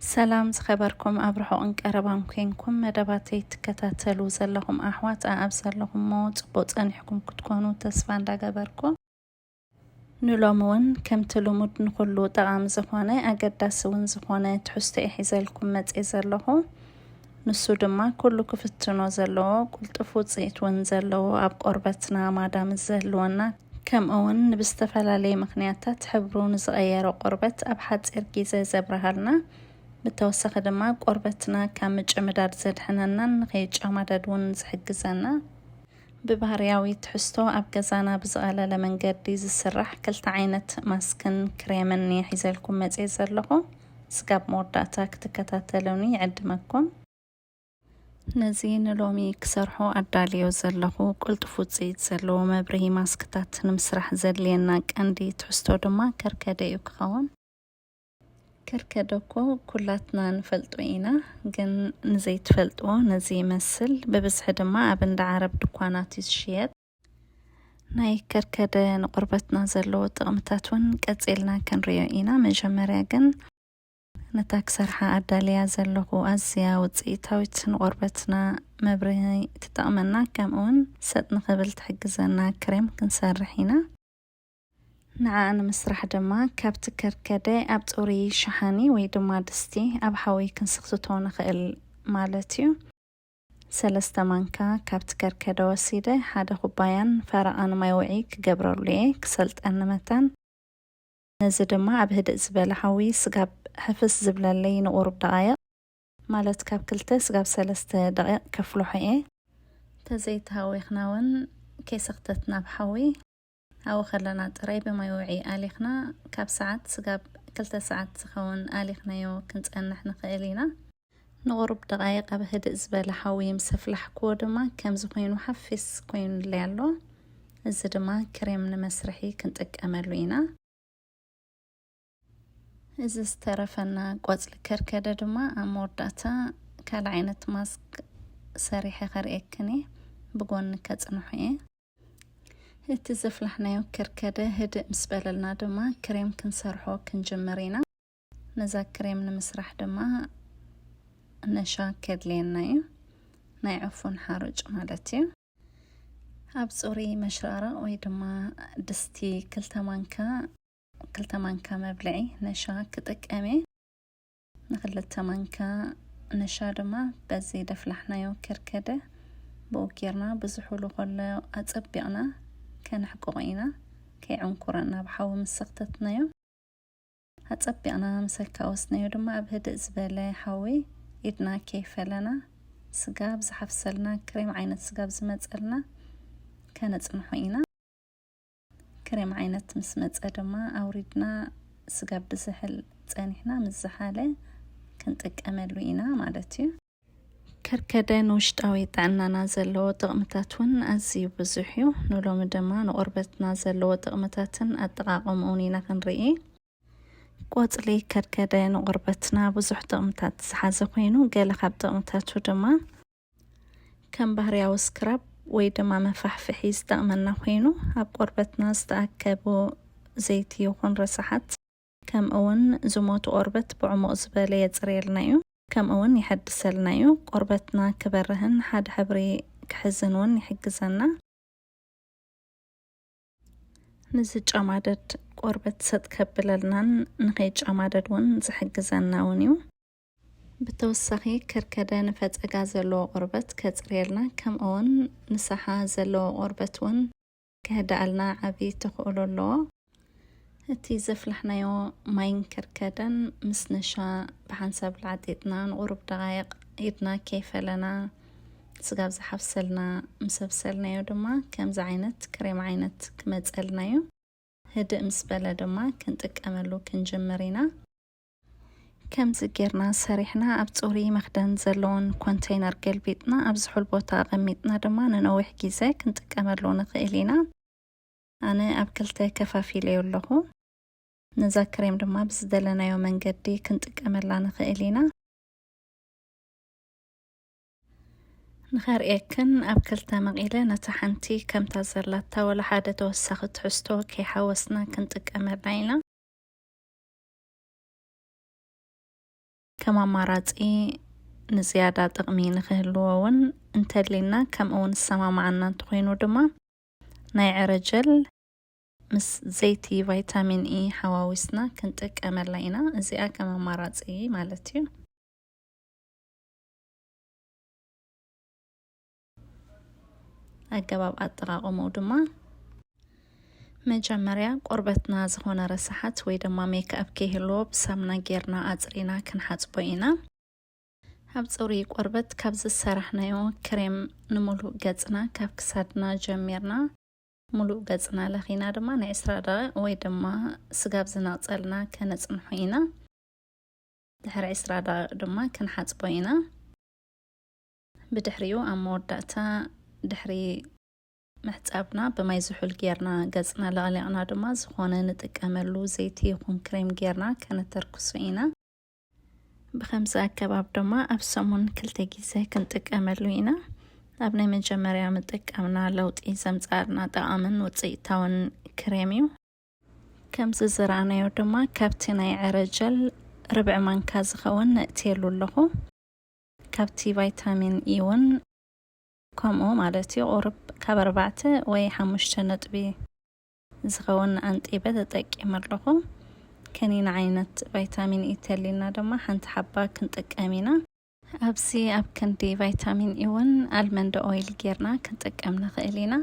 ሰላም ዝኸበርኩም ኣብ ርሑቕን ቀረባን ኮንኩም መደባተይ ትከታተሉ ዘለኹም ኣሕዋት ኣኣብ ዘለኹሞ ጽቡቕ ጸኒሕኩም ክትኮኑ ተስፋ እንዳገበርኩ፣ ንሎሚ እውን ከምቲ ልሙድ ንኹሉ ጠቓሚ ዝኾነ ኣገዳሲ እውን ዝኾነ ትሕዝቶ እየ ሒዘልኩም መጽየ ዘለኹ። ንሱ ድማ ኩሉ ክፍትኖ ዘለዎ፣ ቁልጡፍ ውጽኢት እውን ዘለዎ፣ ኣብ ቆርበትና ማዳምስ ዘህልወና፣ ከምኡ እውን ንብዝተፈላለየ ምኽንያታት ሕብሩ ንዝቐየረ ቆርበት ኣብ ሓጺር ግዜ ዘብርሃልና፣ ብተወሳኺ ድማ ቆርበትና ካብ ምጭምዳድ ዘድሕነናን ንኸይጨማደድ እውን ዝሕግዘና ብባህርያዊ ትሕዝቶ ኣብ ገዛና ብዝቐለለ መንገዲ ዝስራሕ ክልተ ዓይነት ማስክን ክሬምን እየ ሒዘልኩም መጽየ ዘለኹ። ስጋብ መወዳእታ ክትከታተሉኒ ይዕድመኩም። ነዚ ንሎሚ ክሰርሖ ኣዳልዮ ዘለኹ ቅልጡፍ ውጽኢት ዘለዎ መብርሂ ማስክታት ንምስራሕ ዘድልየና ቀንዲ ትሕዝቶ ድማ ከርከደ እዩ ክኸውን። ከርከደ እኮ ኩላትና ንፈልጦ ኢና፣ ግን ንዘይትፈልጥዎ ነዚ ይመስል። ብብዝሒ ድማ ኣብ እንዳ ዓረብ ድኳናት እዩ ዝሽየጥ። ናይ ከርከደ ንቆርበትና ዘለዎ ጥቕምታት እውን ቀጺልና ክንሪኦ ኢና። መጀመርያ ግን ነታ ክሰርሓ ኣዳልያ ዘለኹ ኣዝያ ውጽኢታዊት ንቆርበትና መብርሂ ትጠቕመና፣ ከምኡውን ሰጥ ንኽብል ትሕግዘና ክሬም ክንሰርሕ ኢና። ንዓኣ ንምስራሕ ድማ ካብቲ ከርከደ ኣብ ጽሩይ ሸሓኒ ወይ ድማ ድስቲ ኣብ ሓዊ ክንስኽትቶ ንኽእል ማለት እዩ። ሰለስተ ማንካ ካብቲ ከርከደ ወሲደ ሓደ ኩባያን ፈረቓን ማይ ውዒ ክገብረሉ እየ፣ ክሰልጠኒ መታን። ነዚ ድማ ኣብ ህድእ ዝበለ ሓዊ ስጋብ ሕፍስ ዝብለለይ ንቑሩብ ደቓይቕ፣ ማለት ካብ ክልተ ስጋብ ሰለስተ ደቂቕ ከፍልሖ እየ። ተዘይተሃዊኽና እውን ከይሰኽተትና ብሓዊ ኣብኡ ከለና ጥራይ ብማይ ውዒ ኣሊኽና ካብ ሰዓት ስጋብ ክልተ ሰዓት ዝኸውን ኣሊኽናዮ ክንጸንሕ ንኽእል ኢና። ንቑሩብ ደቓይቕ ኣብ ህድእ ዝበለ ሓዊ ምስ ኣፍላሕክዎ ድማ ከምዚ ኮይኑ ሓፊስ ኮይኑለይ ኣሎ። እዚ ድማ ክሬም ንመስርሒ ክንጥቀመሉ ኢና። እዚ ዝተረፈና ቆጽሊ ከርከደ ድማ ኣብ መወዳእታ ካልእ ዓይነት ማስክ ሰሪሐ ከርእየክን እየ። ብጎኒ ከጽንሖ እየ። እቲ ዘፍላሕናዮ ከርከደ ህድእ ምስ በለልና ድማ ክሬም ክንሰርሖ ክንጅምር ኢና። ነዛ ክሬም ንምስራሕ ድማ ነሻ ከድልየና እዩ። ናይ ዕፉን ሓሩጭ ማለት እዩ። ኣብ ጽሩይ መሽራርቕ ወይ ድማ ድስቲ ክልተ ማንካ፣ ክልተ ማንካ መብልዒ ነሻ ክጥቀም እየ። ንክልተ ማንካ ነሻ ድማ በዚ ደፍላሕናዮ ከርከደ ብኡ ጌርና ብዙሕ ውሉ ከሎ ኣጸቢቕና ከነሕቅቖ ኢና። ከይዕንኩረና ብሓዊ ምስ ሰኽተትናዮ ኣጸቢቕና ምስ ኣካወስናዮ ድማ ኣብ ህድእ ዝበለ ሓዊ ኢድና ከይፈለና ስጋብ ዝሓፍሰልና ክሬም ዓይነት ስጋብ ዝመጸልና ከነጽንሖ ኢና። ክሬም ዓይነት ምስ መጸ ድማ ኣውሪድና ስጋብ ዝዝሕል ጸኒሕና ምስ ዝሓለ ክንጥቀመሉ ኢና ማለት እዩ። ከርከደ ንውሽጣዊ ጥዕናና ዘለዎ ጥቕምታት እውን ኣዝዩ ብዙሕ እዩ። ንሎሚ ድማ ንቆርበትና ዘለዎ ጥቕምታትን ኣጠቓቕምኡን ኢና ክንርኢ። ቆጽሊ ከርከደ ንቆርበትና ብዙሕ ጥቕምታት ዝሓዘ ኮይኑ፣ ገለ ካብ ጥቕምታቱ ድማ ከም ባህርያዊ ስክራብ ወይ ድማ መፋሕፍሒ ዝጠቕመና ኮይኑ፣ ኣብ ቆርበትና ዝተኣከቡ ዘይቲ ይኹን ረሳሓት፣ ከምኡ እውን ዝሞቱ ቆርበት ብዕሙቕ ዝበለ የጽርየልና እዩ። ከምኡ እውን ይሐድሰልና እዩ። ቆርበትና ክበርህን ሓደ ሕብሪ ክሕዝን እውን ይሕግዘና። ንዝጨማደድ ቆርበት ሰጥ ከብለልናን ንኸይጨማደድ እውን ዝሕግዘና እውን እዩ። ብተወሳኺ ከርከደ ንፈጸጋ ዘለዎ ቆርበት ከጽርየልና፣ ከምኡ እውን ንሳሓ ዘለዎ ቆርበት እውን ከህድኣልና ዓቢ ተኽእሎ ኣለዎ። እቲ ዘፍላሕናዮ ማይን ከርከደን ምስ ነሻ ብሓንሳብ ላዕጢጥና ንቑሩብ ደቓይቕ ኢድና ከይፈለና ስጋብ ዝሓፍሰልና፣ ምስ ኣብሰልናዮ ድማ ከምዚ ዓይነት ክሬም ዓይነት ክመጸልና እዩ። ህድእ ምስ በለ ድማ ክንጥቀመሉ ክንጅምር ኢና። ከምዚ ጌርና ሰሪሕና ኣብ ጽሩይ መኽደን ዘለዎን ኮንተይነር ገልቢጥና ኣብ ዝሑል ቦታ ኣቐሚጥና ድማ ንነዊሕ ግዜ ክንጥቀመሉ ንኽእል ኢና። ኣነ ኣብ ክልተ ከፋፊለዮ ኣለኹ። ነዛ ክሬም ድማ ብዝደለናዮ መንገዲ ክንጥቀመላ ንኽእል ኢና። ንኸርእየክን ኣብ ክልተ መቒለ ነታ ሓንቲ ከምታ ዘላታ ወላ ሓደ ተወሳኺ ትሕዝቶ ከይሓወስና ክንጥቀመላ ኢና። ከም ኣማራፂ ንዝያዳ ጥቕሚ ንክህልዎ እውን እንተድልና፣ ከምኡ እውን ዝሰማማዓና እንተኾይኑ ድማ ናይ ዕረ ጀል ምስ ዘይቲ ቫይታሚን ኢ ሓዋዊስና ክንጥቀመላ ኢና። እዚኣ ከም ኣማራፂ ማለት እዩ። ኣገባብ ኣጠቓቕምኡ ድማ፣ መጀመርያ ቆርበትና ዝኾነ ረሳሓት ወይ ድማ ሜክኣፕ ከይህልዎ ብሳሙና ጌርና ኣጽሪና ክንሓጽቦ ኢና። ኣብ ጽሩይ ቆርበት ካብ ዝሰራሕናዮ ክሬም ንምሉእ ገጽና፣ ካብ ክሳድና ጀሚርና ምሉእ ገጽና ለኺና ድማ ንዕስራ ደቂቕ ወይ ድማ ስጋብ ዝነቕጸልና ከነጽንሖ ኢና። ድሕሪ ዕስራ ደቂቕ ድማ ክንሓጽቦ ኢና። ብድሕሪኡ ኣብ መወዳእታ ድሕሪ ምሕጻብና ብማይ ዝሑል ጌርና ገጽና ለቕሊቕና ድማ ዝኾነ ንጥቀመሉ ዘይቲ ይኹን ክሬም ጌርና ከነተርክሶ ኢና። ብኸምዚ ኣገባብ ድማ ኣብ ሰሙን ክልተ ግዜ ክንጥቀመሉ ኢና። ኣብ ናይ መጀመርያ ምጥቃምና ለውጢ ዘምጽኣልና ጠቓምን ውጽኢታውን ክሬም እዩ። ከምዚ ዝረኣናዮ ድማ ካብቲ ናይ ዕረ ጀል ርብዒ ማንካ ዝኸውን ነእትየሉ ኣለኹ። ካብቲ ቫይታሚን ኢ እውን ከምኡ ማለት እዩ። ቁሩብ ካብ ኣርባዕተ ወይ ሓሙሽተ ነጥቢ ዝኸውን ኣንጢበ ተጠቂመ ኣለኹ። ከኒና ዓይነት ቫይታሚን ኢ ተሊና ድማ ሓንቲ ሓባ ክንጥቀም ኢና። ኣብዚ ኣብ ክንዲ ቫይታሚን ኢ እውን ኣልመንድ ኦይል ጌርና ክንጥቀም ንኽእል ኢና።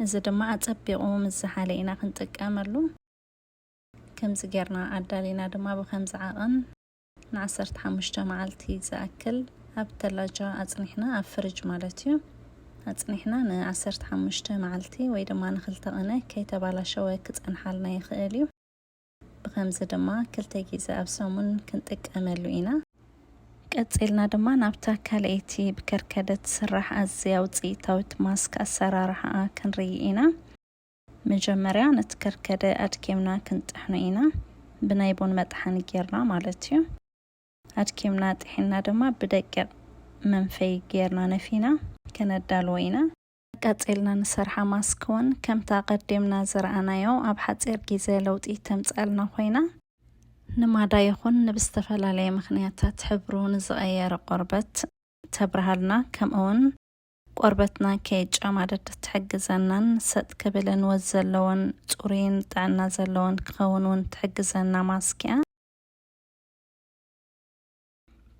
እዚ ድማ ኣጸቢቑ ምስ ዝሓለ ኢና ክንጥቀመሉ። ከምዚ ጌርና ኣዳሊና ድማ ብኸምዚ ዓቐን ንዓሰርተ ሓሙሽተ መዓልቲ ዝኣክል ኣብ ተላጃ ኣጽኒሕና፣ ኣብ ፍርጅ ማለት እዩ፣ ኣጽኒሕና ንዓሰርተ ሓሙሽተ መዓልቲ ወይ ድማ ንኽልተ ቕነ ከይተባላሸወ ክጸንሓልና ይኽእል እዩ። ብኸምዚ ድማ ክልተ ግዜ ኣብ ሰሙን ክንጥቀመሉ ኢና። ቀጺልና ድማ ናብታ ካልኣይቲ ብከርከደ ትስራሕ ኣዝያ ውጽኢታዊት ማስክ ኣሰራርሓኣ ክንርኢ ኢና። መጀመርያ ነቲ ከርከደ ኣድኪምና ክንጥሕኖ ኢና፣ ብናይ ቡን መጥሓኒ ጌርና ማለት እዩ። ኣድኪምና ጥሒና ድማ ብደቂቕ መንፈይ ጌርና ነፊና ከነዳልዎ ኢና። ቀጺልና ንሰርሓ ማስክ እውን ከምታ ቀዲምና ዝረኣናዮ ኣብ ሓጺር ግዜ ለውጢ ተምጻልና ኮይና፣ ንማዳ ይኹን ንብዝተፈላለየ ምኽንያታት ሕብሩ ንዝቐየረ ቆርበት ተብርሃልና፣ ከምኡውን ቆርበትና ከይጨማደድ ትሕግዘናን ሰጥ ክብልን ወዝ ዘለዎን ጽሩይን ጥዕና ዘለዎን ክኸውን እውን ትሕግዘና ማስክ እያ።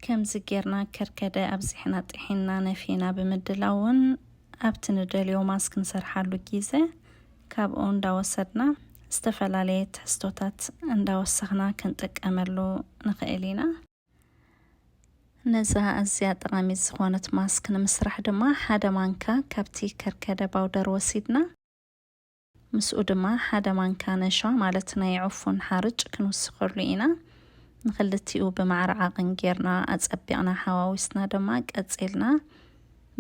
ከምዚ ጌርና ከርከደ ኣብዚሕና ጥሒና ነፊና ብምድላው እውን ኣብቲ ንደልዮ ማስክ ንሰርሓሉ ግዜ ካብኡ እንዳወሰድና ዝተፈላለየ ትሕዝቶታት እንዳወሰኽና ክንጥቀመሉ ንኽእል ኢና። ነዛ ኣዝያ ጠቓሚት ዝኾነት ማስክ ንምስራሕ ድማ ሓደ ማንካ ካብቲ ከርከደ ባውደር ወሲድና፣ ምስኡ ድማ ሓደ ማንካ ነሻ ማለት ናይ ዕፉን ሓርጭ ክንውስኸሉ ኢና። ንኽልቲኡ ብማዕረ ዓቕን ጌርና ኣጸቢቕና ሓዋዊስና ድማ ቀጺልና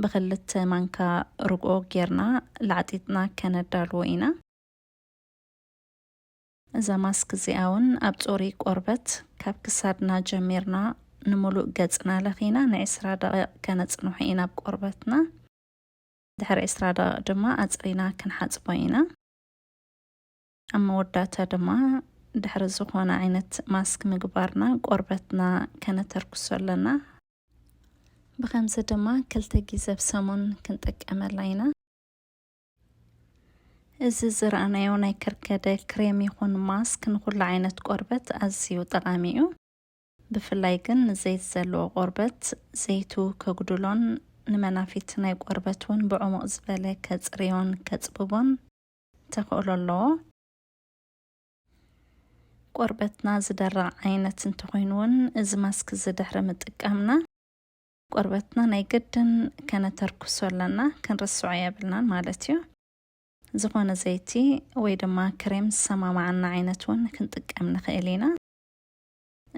ብኽልተ ማንካ ርግኦ ጌርና ላዕጢጥና ከነዳልዎ ኢና። እዛ ማስክ እዚኣ እውን ኣብ ጽሩይ ቆርበት ካብ ክሳድና ጀሚርና ንምሉእ ገጽና ለኺና ንዕስራ ደቂቕ ከነጽንሖ ኢና ኣብ ቆርበትና። ድሕሪ ዕስራ ደቂቕ ድማ ኣጽሪና ክንሓጽቦ ኢና። ኣብ መወዳእታ ድማ ድሕሪ ዝኾነ ዓይነት ማስክ ምግባርና ቆርበትና ከነተርክሶ ኣለና። ብኸምዚ ድማ ክልተ ግዜ ብሰሙን ክንጥቀመላ ኢና። እዚ ዝረኣናዮ ናይ ከርከደ ክሬም ይኹን ማስክ ንኹሉ ዓይነት ቆርበት ኣዝዩ ጠቓሚ እዩ። ብፍላይ ግን ንዘይቲ ዘለዎ ቆርበት ዘይቱ ከጉድሎን ንመናፊት ናይ ቆርበት እውን ብዕሙቕ ዝበለ ከጽርዮን ከጽብቦን ተኽእሎ ኣለዎ። ቆርበትና ዝደርቕ ዓይነት እንተኾይኑ እውን እዚ ማስክ እዚ ድሕሪ ምጥቃምና ቆርበትና ናይ ግድን ከነተርክሶ ኣለና፣ ክንርስዖ የብልናን ማለት እዩ። ዝኾነ ዘይቲ ወይ ድማ ክሬም ዝሰማማዓና ዓይነት እውን ክንጥቀም ንኽእል ኢና።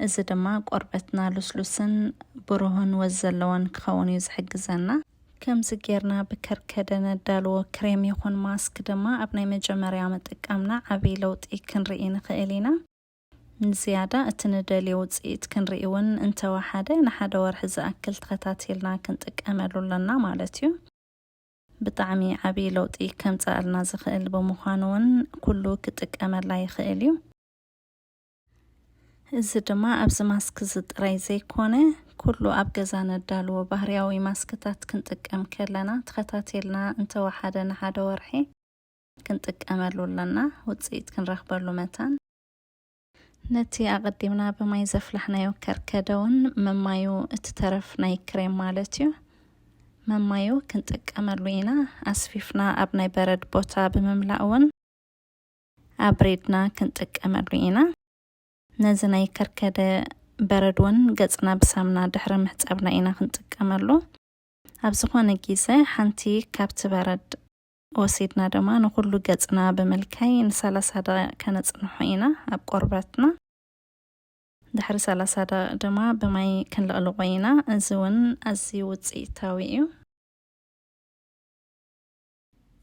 እዚ ድማ ቆርበትና ልስሉስን ብሩህን ወዝ ዘለዎን ክኸውን እዩ ዝሕግዘና። ከምዚ ጌርና ብከርከደ ነዳልዎ ክሬም ይኹን ማስክ ድማ ኣብ ናይ መጀመርያ ምጥቃምና ዓብዪ ለውጢ ክንርኢ ንኽእል ኢና። ንዝያዳ እቲ ንደልዮ ውጽኢት ክንርኢ እውን እንተወሓደ ንሓደ ወርሒ ዝኣክል ተኸታቲልና ክንጥቀመሉ ኣለና ማለት እዩ። ብጣዕሚ ዓብዪ ለውጢ ከምጽኣልና ዝኽእል ብምዃኑ እውን ኩሉ ክጥቀመላ ይኽእል እዩ። እዚ ድማ ኣብዚ ማስክ እዚ ጥራይ ዘይኮነ፣ ኩሉ ኣብ ገዛ ነዳልዎ ባህርያዊ ማስክታት ክንጥቀም ከለና፣ ተኸታቲልና እንተወሓደ ንሓደ ወርሒ ክንጥቀመሉ ኣለና፣ ውፅኢት ክንረኽበሉ መታን። ነቲ ኣቐዲምና ብማይ ዘፍላሕናዮ ከርከደ እውን መማዩ፣ እቲ ተረፍ ናይ ክሬም ማለት እዩ፣ መማዩ ክንጥቀመሉ ኢና። ኣስፊፍና ኣብ ናይ በረድ ቦታ ብምምላእ እውን ኣብሪድና ክንጥቀመሉ ኢና። ነዚ ናይ ከርከደ በረድ እውን ገጽና ብሳምና ድሕሪ ምሕጻብና ኢና ክንጥቀመሉ። ኣብ ዝኾነ ግዜ ሓንቲ ካብቲ በረድ ወሲድና ድማ ንኹሉ ገጽና ብምልካይ ንሰላሳ ደቂቕ ከነጽንሖ ኢና ኣብ ቆርበትና። ድሕሪ ሰላሳ ደቂቕ ድማ ብማይ ክንልቕልቆ ኢና። እዚ እውን ኣዝዩ ውጽኢታዊ እዩ።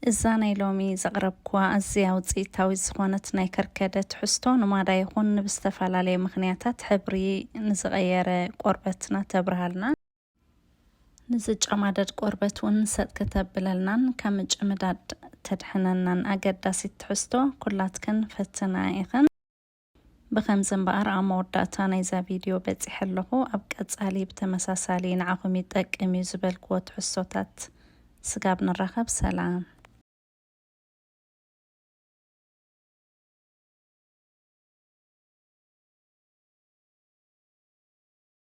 እዛ ናይ ሎሚ ዘቕረብኩዋ ኣዝያ ውጽኢታዊት ዝኾነት ናይ ከርከደ ትሕዝቶ ንማዳ ይኹን ንብዝተፈላለየ ምኽንያታት ሕብሪ ንዝቐየረ ቆርበትና ተብርሃልና። ንዝጨማደድ ቆርበት እውን ሰጥ ከተብለልናን ካብ ምጭምዳድ ተድሕነናን ኣገዳሲት ትሕዝቶ ኩላትክን ፈትና ኢኽን። ብኸምዚ እምበኣር ኣብ መወዳእታ ናይዛ ቪድዮ በጺሐ ኣለኹ። ኣብ ቀጻሊ ብተመሳሳሊ ንዓኹም ይጠቅም እዩ ዝበልክዎ ትሕዝቶታት ስጋብ ንራኸብ፣ ሰላም።